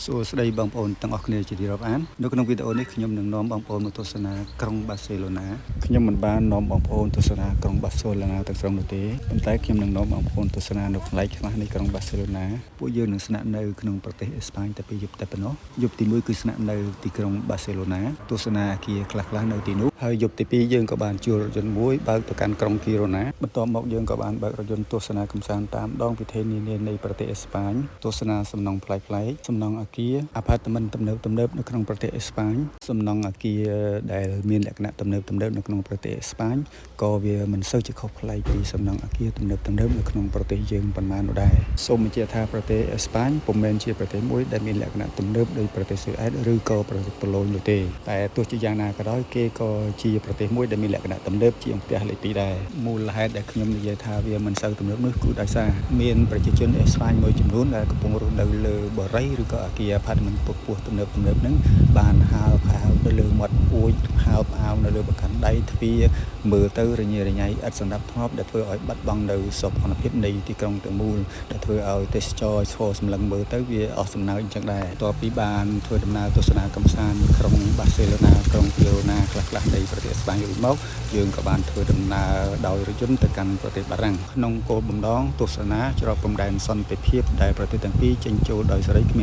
សួស្តីបងប្អូនទាំងអស់គ្នាជាទីរាប់អាននៅក្នុងវីដេអូនេះខ្ញុំនឹងនាំបងប្អូនមកទស្សនាក្រុងបាសេឡូណាខ្ញុំមិនបាននាំបងប្អូនទស្សនាក្រុងបាសេឡូណាទាំងស្រុងនោះទេប៉ុន្តែខ្ញុំនឹងនាំបងប្អូនទស្សនានៅផ្នែកខ្លះនៃក្រុងបាសេឡូណាពួកយើងនឹងស្នាក់នៅក្នុងប្រទេសអេស្ប៉ាញតែពីរយប់តែប៉ុណ្ណោះយប់ទី1គឺស្នាក់នៅទីក្រុងបាសេឡូណាទស្សនាអគារខ្លះៗនៅទីនោះហើយយប់ទី2យើងក៏បានជួលរថយន្តមួយបើកទៅកាន់ក្រុងគីរ៉ូណាបន្ទាប់មកយើងក៏បានបើករថយន្តទស្សនាកម្សាន្តតាមដងវិថីនានានៃប្រទេសអេស្ប៉ាញទស្សនាសំណង់ប្លែកៗសំណង់អគារអាផាតមិនទំនើបទំនើបនៅក្នុងប្រទេសអេស្ប៉ាញសំណង់អគារដែលមានលក្ខណៈទំនើបទំនើបនៅក្នុងប្រទេសអេស្ប៉ាញក៏វាមិនសូវជាខុសប្លែកពីសំណង់អគារទំនើបទំនើបនៅក្នុងប្រទេសយើងប៉ុន្មាននោះដែរសូមបញ្ជាក់ថាប្រទេសអេស្ប៉ាញពុំមែនជាប្រទេសមួយដែលមានលក្ខណៈទំនើបដូចប្រទេសស៊ុយអែតឬក៏ប្រទេសប៉ូឡូញនោះទេតែទោះជាយ៉ាងណាក៏ដោយគេក៏ជាប្រទេសមួយដែលមានលក្ខណៈទំនើបជាងផ្ទះលេខ2ដែរមូលហេតុដែលខ្ញុំនិយាយថាវាមិនសូវទំនើបនោះគឺដោយសារមានប្រជាជនអេស្ប៉ាញមួយចំនួនដែលកំពុងរស់នៅលើបរិយឬក៏អគារអាផាតមិនខ្ពស់ទំនើបទំនើបហ្នឹងបានហាលផ្អើលនៅលើមាត់អួចហាលផ្អើលនៅលើបកាន់ដៃទ្វារមើលទៅរញ៉េរញ៉ៃឥតសណ្ដាប់ធ្នាប់ដែលធ្វើឲ្យបាត់បង់នៅសោភ័ណភាពនៃទីក្រុងទាំងមូលដែលធ្វើឲ្យទេសចរឈរសម្លឹងមើលទៅវាអស់សំណើចអញ្ចឹងដែរបន្ទាប់ពីបានធ្វើដំណើរទស្សនាកម្សាន្តក្រុងបាសេឡូណាក្រុងគីរ៉ូណាខ្លះៗនៃប្រទេសអេស្ប៉ាញរួចមកយើងក៏បានធ្វើដំណើរដោយរថយន្តទៅកាន់ប្រទេសបារាំងក្នុងគោលបំណងទស្សនាច្រកព្រំដែនសន្តិភាពដែលប្រទេសទាំងពីរចេញចូលដោយសេរីគ្មាន